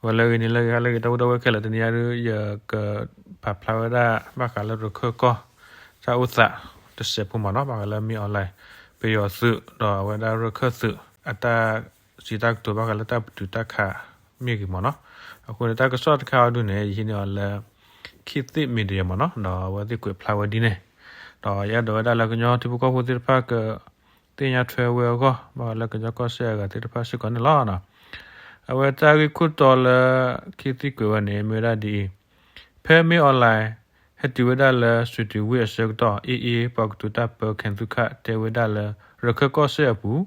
ဝဲလၢအဂ့ၤန့ၣ် လၢဂ့ၤဟါလၢဂ့ၤ တၢ်အိၣ်ဒီးဝဲခဲလၢာ် တနံၤအံၤဒုး ယကပာ်ဖျါဝဲဒၣ် ဘၣ်ဃးလၢရခၢၣ်ကီၢ်ဆၣ်အိၣ်သးတစဲးဖိမ့ၢ်နီၤ, ဘၣ်ဃးလၢ မင်းအောင်လှိုင် ပယီၤသုး ဒီးအဝဲဒၣ်ရခၢၣ်သုး အတၢ်စံးတၢ်ကတိၤဘၣ်ဃးလၢတၢ်ပတုာ်တၢ်ခးမ့ၢ်ဂ့ၤမ့ၢ်နီၤ. အဃိန့ၣ် တၢ်ကစီၣ်တခါအံၤဒုးန့ၣ် ယဟံးန့ၢ်အီၤလၢ ခေတ်သစ်မီဒီယာ မ့ၢ်နီၤ, ဒီးအဝဲသ့ၣ်ကွဲးဖျါဝဲဒ်န့ၣ်, ဒီးယအဲၣ်ဒိးဝဲဒၣ်လၢကညီထံဖိကီၢ်ဖိသ့ၣ်တဖၣ်က သ့ၣ်ညါထွဲဝဲအဂီၢ် ဘၣ်ဃးလၢကညီကီၢ်စဲၣ်အဂၤသ့ၣ်တဖၣ်စ့ၢ်ကီးန့ၣ်လီၤ. အဝဲတၢ်ဂ့ၢ်ခိၣ်တီလၢ ခေတ်သစ်ကွဲးဝဲန့ၣ် မ့ၢ်ဝဲဒၣ်ဒ်အံၤ, ဖဲ မင်းအောင်လှိုင် ဟဲတုၤဝဲဒၣ်လၢ ရွှေတံဝေ အဆၢကတီၢ် AA ပှၤကတိၤတၢ်ပၢ ခိုင်သုခ တဲဝဲဒၣ်လၢ ရခၢၣ်ကီၢ်စဲၣ်အပူၤ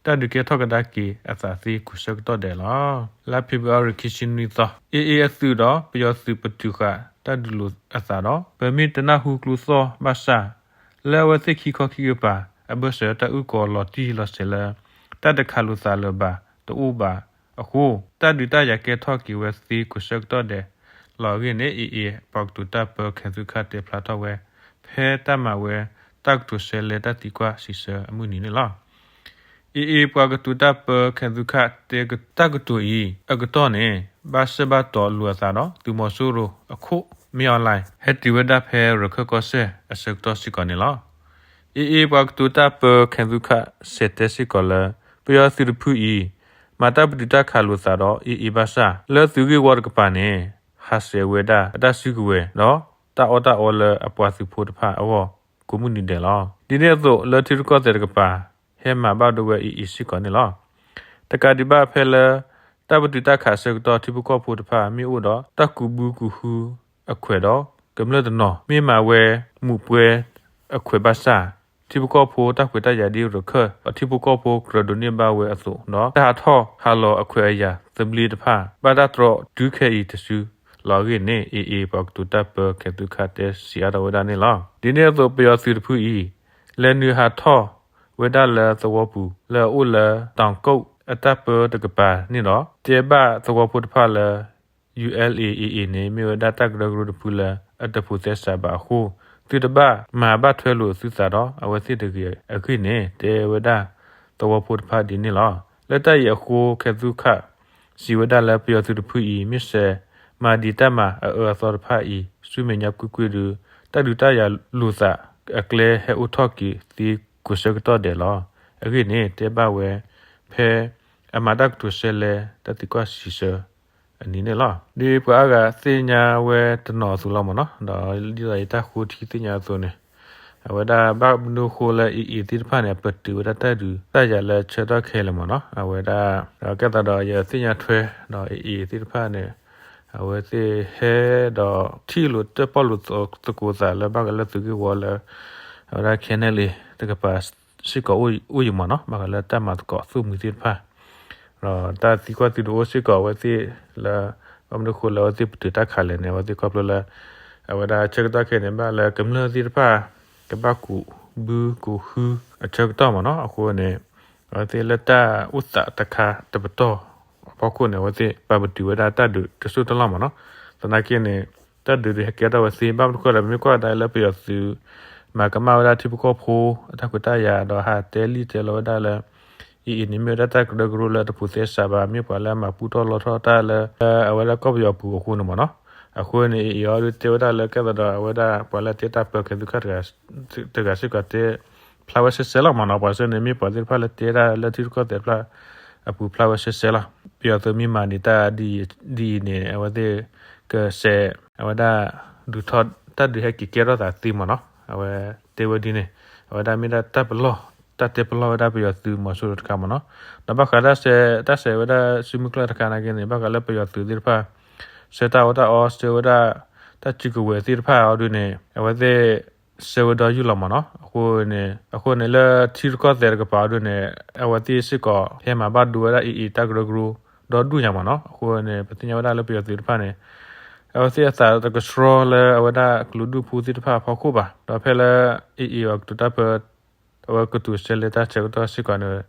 တၢ်ဒုးကဲထီၣ်ကဒါက့ၤအသးသ့ ကိးဆၢကတီၢ်ဒဲးလီၤ. လါဖ့ၤဘြူၤအါရံၤ ခံဆံနွံသီ AA အသုးဒီးပယီၤသုးပတုာ်ဃာ် တၢ်ဒုးလိာ်အသးဒီး ပမ့ၢ်တနၢ်ဟူကျိသီၣ်ဘၣ်ဆၣ် လၢအဝဲသ့ၣ်ခံခီခံကပၤ အဘၢၣ်စၢၤတၢ်အုၣ်ကီၤလီၤတံၢ်လီၤဆဲးလၢ တၢ်တခးလိာ်သးလၢၤဘၣ်တအိၣ်ဘၣ်အဃိ တၢ်ဒုးတၢ်ယၤကဲထီၣ်က့ၤဝဲသ့ ကိးဆၢကတီၢ်ဒဲးလီၤအဂ့ၢ်န့ၣ် AA ပှၤကတိၤတၢ်ပၢ ခိုင်သုခ တဲဖျါထီၣ်ဝဲ ဖဲတၢ်မၤဝဲ တၢ်ကတိၤဆဲးလဲတၢ်သံကွၢ်စံးဆၢအမုၢ်နံၤန့ၣ်လီၤ. AA ပှၤကတိၤတၢ်ပၢ ခိုင်သုခ တဲတၢ်ကတိၤအံၤအကတီၢ်န့ၣ် ဘၣ်စဲးဘၣ်တီၤလိာ်အသးဒီး သုးမီၤစိရိၤအခိၣ် မင်းအောင်လှိုင် ဟဲတုၤဝဲဒၣ်ဖဲရခၢၣ်ကီၢ်စဲၣ်အဆၢကတီၢ်စ့ၢ်ကီးန့ၣ်လီၤ. AA ပှၤကတိၤတၢ်ပၢ ခိုင်သုခ စံးတဲစ့ၢ်ကီးလၢ ပယီၤသုးတဖုအံၤ မၤတၢ်ပတုာ်တၢ်ခးလိာ်သးဒီး AA ဘၣ်ဆၣ် လၢသုးဂ့ၢ်ဝီတကပၤန့ၣ် ဟးဆှဲးဝဲဒၣ်အတၢ်စုကဝဲၤဒီး တၢ်အီၣ်တၢ်အီလၢအပှၤသုးဖိတဖၣ်အဂီၢ် ကိးမုၢ်နံၤဒဲးလီၤ. ဒ်န့ၣ်အသိး လၢထံရူၢ်ကီၢ်သဲးတကပၤ ဟဲမၤဘၣ်ဒိဝဲ AA စ့ၢ်ကီးန့ၣ်လီၤ. တကးဒံးဘၣ် ဖဲလၢတၢ်ပတုာ်တၢ်ခးအဆၢကတီၢ် ထံဖိကီၢ်ဖိတဖၣ် မ့ၢ်အိၣ်ဒီးတၢ်ကူးဘုကူးဟုအခွဲးဒီး ကမျၢၢ်တနီၤ မ့ၢ်မၤဝဲမူးပွဲအခွဲးဘၣ်ဆၣ် ထံဖိကီၢ်ဖိတၢ်ခွဲးတၢ်ယာ်ဒ်ရခၢၣ် ထံဖိကီၢ်ဖိကြၢးဒိးန့ၢ်ဘၣ်ဝဲအသိးဒီး တၢ်ဟးထီၣ်ဟးလီၤအခွဲးအယာ်သဘျ့တဖၣ် ဘၣ်တၢ်တြီတုၤခဲအံၤတစုလီၤအဂ့ၢ်န့ၣ် AA ပှၤကတိၤတၢ်ပၢ ခိုင်သုခ တဲစံးအါထီၣ်ဝဲဒၣ်န့ၣ်လီၤ. ဒ်န့ၣ်အသိး ပယီၤသုးတဖုအံၤ လဲၤနုာ်ဟးထီၣ်ဝဲဒၣ်လၢသဝီပူၤ လၢအအိၣ်လၢ တောင်ကုတ် အတၢ်ပၢတကပၤန့ၣ်ဒီး တဲဘၣ်သဝီဖိတဖၣ်လၢ ULA/AA န့ၣ် မ့ၢ်ဝဲဒၣ်တၢ်ကရၢကရိတဖုလၢအတဖိးသဲစးဘၣ်အဃိ သုတဘၣ်မၤဘၣ်ထွဲလိာ်သုသးဒီးအဝဲသ့ၣ်တဂ့ၤအဂ့ၢ်န့ၣ် တဲဝဲဒၣ်သဝီဖိတဖၣ်ဒ်န့ၣ်လီၤ. လၢတၢ်အံၤအဃိ ခိုင်သုခ စံးဝဲဒၣ်လၢ ပယီၤသုးတဖုအံၤ မ့ၢ်စဲးမၤဒံးတၢ်မၤအအၢအသီတဖၣ်အံၤ ဆူမဲာ်ညါကွ့ၢ်ကွ့ၢ်ဒီး တၢ်ဒုးတၢ်ယၤလိာ်သးအကျဲဟဲအိၣ်ထီၣ်က့ၤသ့ကိးဆၢကတီၢ်ဒဲးလီၤ. အဂ့ၢ်န့ၣ် တဲဘၣ်ဝဲ ဖဲအမၤတၢ်ကတိၤဆဲးလဲတၢ်သံကွၢ်စံးဆၢအနံၤန့ၣ်လီၤ. ဒ်ပှၤအါဂၤသ့ၣ်ညါဝဲတနီၤအသိးလီၤမ့ၢ်နီၤ, ဒီးဒ်သိးယတၢ်ဃိထံသ့ၣ်ညါအသိးန့ၣ် အဝဲဒၣ်ဘၣ်မနုၤဃိလၢ AA သ့ၣ်တဖၣ်န့ၣ် အပတုာ်ဝဲဒၣ်တၢ်ဒုးတၢ်ယၤလၢဆၢကတီၢ်ခဲအံၤလဲၣ်မ့ၢ်နီၤ. အဝဲဒၣ် ဒီးကဲသးဒီးယသ့ၣ်ညါထွဲ ဒီး AA သ့ၣ်တဖၣ်န့ၣ် အဝဲသ့ၣ်ဟဲဒီးထံၣ်လိာ်တၢၣ်ပီၣ်လိာ်သကိးသးလၢဘၣ်ဃးလၢသုးဂ့ၢ်ဝီလၢ အဝဲဒၣ် KNLA တကပၤစ့ၢ်ကီးအိၣ်ယံၤမ့ၢ်နီၤ, ဘၣ်ဃးလၢတၢ်မၤသကိးအသိၣ်မှံၤသ့ၣ်တဖၣ် ဒီးတၢ်သံကွၢ်သုတအိၣ်စ့ၢ်ကီးအဝဲသ့ၣ်လၢ ဘၣ်မနုၤဃိလၢအဝဲသ့ၣ်ပတုာ်တၢ်ခးလဲၣ်န့ၣ် အဝဲသ့ၣ်ခီဖျိလၢ အဝဲဒၣ်ဆၢကတီၢ်ခဲအံၤန့ၣ် ဘၣ်လၢကမျၢၢ်သ့ၣ်တဖၣ် ကဘၣ်ကူးဘုကူးဟုအဆၢကတီၢ်မ့ၢ်နီၤ. အဃိန့ၣ် အဝဲသ့ၣ်လၢတၢ်အိၣ်သးတခါတပတီၢ်အဖီခိၣ်န့ၣ် အဝဲသ့ၣ်ပာ်ပတုာ်ဝဲဒၣ်တၢ်ဒုးတစိၢ်တလီၢ်မ့ၢ်နီၤ. သနာ်က့န့ၣ် တၢ်ဒုးဒုးဟဲကဲထီၣ်ဝဲသ့ ဘၣ်မနုၤဃိဒီး ပမ့ၢ်ကွၢ်ဒၣ်လၢပယီၤသုး မၤကမၣ်ဝဲဒၣ်ထံဖိကီၢ်ဖိအတၢ်ခွဲးတၢ်ယာ် ဒီးဟးတဲလံာ်တဲလီၤဝဲဒၣ်လၢ AA န့ၣ် မ့ၢ်ဝဲဒၣ်တၢ်ကရၢကရိလၢတဖိးသဲစးဘၣ် မ့ၢ်ပှၤလၢအမၤပူၣ်ထီၣ်လီထီၣ်တၢ်လၢ အဝဲဒၣ်ကီၢ်ပယီၤပူၤအဃိန့ၣ်မ့ၢ်နီၤ. အဃိန့ၣ် AA အံၤဒုးတဲဝဲဒၣ်လၢ ကဲသးဒီးအဝဲဒၣ်ပှၤလၢတဲတၢ်ပၢ ခိုင်သုခ တဂၤစ့ၢ်ကီးတဲဖျါဝဲစဲစဲလီၤမ့ၢ်နီၤ. ပှၤစဲန့ၣ် မ့ၢ်ပှၤသ့ၣ်တဖၣ်လၢတဲဒၣ်လၢထံရူၢ်ကီၢ်သဲးတဖၣ်အပူၤဖျါဝဲစဲစဲလီၤ. ပယီၤသုးမ့ၢ်မၤဒံးတၢ်ဒ်အံၤန့ၣ် အဝဲသ့ၣ်ကစဲး အဝဲဒၣ် ဒုးထီၣ်တၢ်ဒုးဟဲက့ၤကဲထီၣ်သးသ့မ့ၢ်နီၤ. အဝဲတဲဝဲဒ်န့ၣ် အဝဲဒၣ်မ့ၢ်ဒၣ်တၢ်ပလီၢ် တၢ်တဲပလီၢ်ဝဲဒၣ်ပယီၤသုးမီၤစိရိၤတခါမ့ၢ်နီၤ. ဒီးဘၣ်ဃးတၢ်ဆဲး တၢ်ဆဲးဝဲဒၣ်စုမုၢ်ကျၢၢ်တခါနာ်က့န့ၣ် ဘၣ်ဃးလၢပယီၤသုးသ့ၣ်တဖၣ် ဆှၢတၢ်အီၣ်တၢ်အီ ဆှၢဝဲဒၣ် တၢ်စုကဝဲၤသ့ၣ်တဖၣ်အီၤဒုးန့ၣ် အဝဲသ့ၣ် ဆှၢဝဲဒီးယုၢ်လီၤမ့ၢ်နီၤ. အဃိန့ၣ် အဃိန့ၣ်လၢထံရူၢ်ကီၢ်သဲးတကပၤအီၤဒုးန့ၣ် အဝဲသ့ၣ်စ့ၢ်ကီး ဟဲမၤဘၣ်ဒိဝဲဒၣ် AA တၢ်ကရၢကရိ ဒီဒူၣ်ညါမ့ၢ်နီၤ. အဃိန့ၣ် ပသ့ၣ်ညါဝဲဒၣ်လၢပယီၤသုးတဖၣ်န့ၣ် အဝဲသ့ၣ်အသးတကဆှီလၢအဝဲဒၣ်ကလုာ်ဒူၣ်ဖိသ့ၣ်တဖၣ်အဖီခိၣ်ဘၣ်. ဒီးဖဲလၢ AA အီၤကတိၤတၢ်ပၢ အဝဲကတိၤဆဲးလဲတၢ်ဆၢကတီၢ်စ့ၢ်ကီးန့ၣ်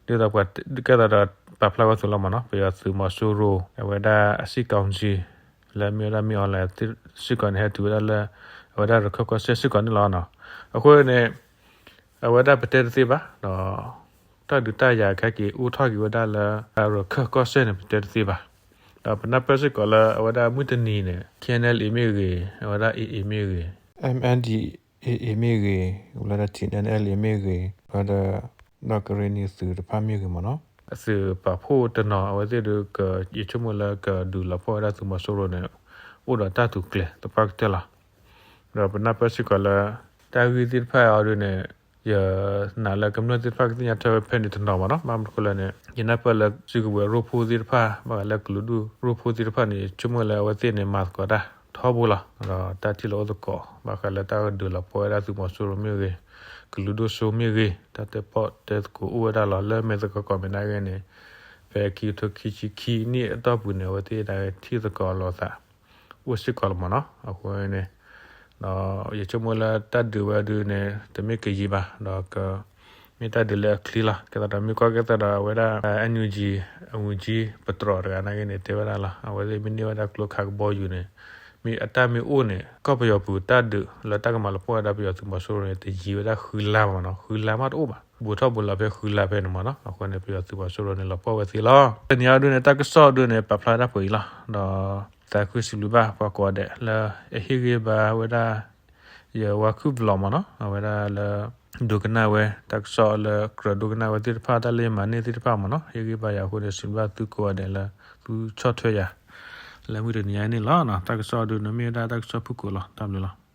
ဒ်သိးပှၤကဲသးဒီးပာ်ဖျါဝဲအသိးလီၤမ့ၢ်နီၤ. ပယီၤသုးမီၤစိရိၤ အဝဲဒၣ်အစစ်ကောင်စီ လၢမ့ၢ်ဝဲဒၣ်မင်းအောင်လှိုင်စ့ၢ်ကီးန့ၣ် ဟဲတုၤဝဲဒၣ်လၢ အဝဲဒၣ်ရခၢၣ်ကီၢ်စဲၣ်စ့ၢ်ကီးန့ၣ်လီၤ. အဃိန့ၣ် အဝဲဒၣ်ပတဲတသ့ဘၣ်ဒီး တၢ်ဒုးတၢ်ယၤခဲက့ၤအိၣ်ထီၣ်က့ၤဝဲဒၣ်လၢ ရခၢၣ်ကီၢ်စဲၣ်န့ၣ် ပတဲတသ့ဘၣ်. ဒီးပနၢ်ပၢၢ်စ့ၢ်ကီးလၢအဝဲဒၣ်မုၢ်တနံၤန့ၣ် K N L A မ့ၢ်ဂ့ၤ, အဝဲဒၣ် A A မ့ၢ်ဂ့ၤ, M N D A A မ့ၢ်ဂ့ၤ, ဝဲဒၣ် T N L A မ့ၢ်ဂ့ၤ, ဝဲဒၣ် ဒီးကရ့ၣ်နံၤသုးတဖၣ်မ့ၢ်ဂ့ၤမ့ၢ်နီၤ, အသုးပာ်ဖှိၣ်တနီၤ အဝဲသ့ၣ်ဒုးက ယဆိကမိၣ်လၢကဒုးလီၤပှီၢ်ဝဲဒၣ်သုးမီၤစိရိၤန့ၣ် အိၣ်ဒီးတၢ်ထူၣ်ဖျဲးသပှၢ်ကတၢၢ်လီၤ. ဒီးပနၢ်ပၢၢ်စ့ၢ်ကီးလၢ တၢ်ဂ့ၢ်သ့ၣ်တဖၣ်အံၤဒုးန့ၣ် ယနာ်လၢကမျၢၢ်သ့ၣ်တဖၣ်ကသ့ၣ်ညါထွဲဝဲဖဲန့ၣ်တနီၤမ့ၢ်နီၤ, ဘၣ်မနုၤဃိလဲၣ်န့ၣ် ယနၢ်ပၢၢ်လၢစုကဝဲၤရိဖှိၣ်သ့ၣ်တဖၣ် ဘၣ်ဃးလၢကလုာ်ဒူၣ်ရိဖှိၣ်သ့ၣ်တဖၣ်န့ၣ် ယဆိကမိၣ်လၢအဝဲသ့ၣ်န့ၣ် မၤသကိးတၢ်ထီဘိလီၤ. ဒီးတၢ်ထံၣ်လိာ်အိၣ်သကိး ဘၣ်ဃးလၢတၢ်ဒုးလီၤပှီၢ်ဝဲဒၣ်သုးမီၤစိရိၤမ့ၢ်ဂ့ၤ, ကလုာ်ဒိၣ်စိမ့ၢ်ဂ့ၤ, တၢ်တဲပီၣ်တဲသကိးအိၣ်ဝဲဒၣ်လီၤ. လၢမဲာ်သကိးကီၢ်မဲာ်ဒၣ်ဂ့ၤန့ၣ် ဖဲခံကထိခံဆံခံနံၣ်အတီၢ်ပူၤန့ၣ် အဝဲသ့ၣ်ဒၣ်ဂ့ၤထံၣ်သကိးလိာ်သး အိၣ်စ့ၢ်ကီးလီၤမ့ၢ်နီၤ. အဃိန့ၣ် ဒီးယဆိကမိၣ်လၢတၢ်ဒုးဝဲဒုးန့ၣ် တမ့ၢ်ကယံာ်ဘၣ်, ဒီးက မ့ၢ်တၢ်ဒုးလၢအချံလီၤ. ကဲသးဒီးမ့ၢ်ကွၢ်ကဲသးဒီးအဝဲဒၣ် NUG အဝံၤကံ ပတြီၤတဂၤနာ်က့န့ၣ် တဲဝဲဒၣ်လီၤ. အဝဲသ့ၣ်မ့ၢ်န့ၢ်ဝဲဒၣ်ကျိခးကဘီယူၤန့ၣ် မ့ၢ်အတၢ်မ့ၢ်အိၣ်န့ၣ် ကီၢ်ပယီၤပူၤတၢ်ဒုးလၢတၢ်ကမၤလီၤပှီၢ်ဝဲဒၣ်ပယီၤသုးမီၤစိရိၤန့ၣ် တယံာ်ဝဲဒၣ်ဃုလါမ့ၢ်နီၤ, ဃုလါမးတအိၣ်ဘၣ်, ဘူးထီၣ်ဘူးလီၤဖဲဃုလါဖဲန့ၣ်မ့ၢ်နီၤ. အဃိန့ၣ် ပယီၤသုးမီၤစိရိၤန့ၣ် လီၤပှီၢ်ဝဲသ့လီၤ. တနံၤအံၤဒုးန့ၣ် တၢ်ကစီၣ်ဒုးန့ၣ် ပာ်ဖျါတၢ်ပှဲၤအံၤလီၤ. ဒီးသးခုစံးဘျုးဘၣ်ပှၤကိးဂၤဒဲးလၢအဟ့ၣ်ဂံၢ်ဘါဝဲဒၣ် ယဝၤခုၣ်ဘျီးမ့ၢ်နီၤ, အဝဲဒၣ်လၢ ဒိကနၣ်ဝဲ တၢ်ကစီၣ်လၢကြၢးဒိကနၣ်ဝဲသ့ၣ်တဖၣ် တၢ်လၢယမၤန့ၢ်သ့ၣ်တဖၣ်မ့ၢ်နီၤ, ဟ့ၣ်ဂံၢ်ဘါယၤအဃိန့ၣ် စံးဘျုးဘၣ်သုကိးဂၤဒဲးလၢ သုဆီၣ်ထွဲယၤ လၢမုၢ်တနံၤအံၤန့ၣ်လီၤ. တၢ်ကစီၣ်ဒုးန့ၣ်မ့ၢ်ဝဲဒၣ်တၢ်ကစီၣ်ဖုၣ်ကိာ်လီၤ. တၢ်ဘျုးလီၤ.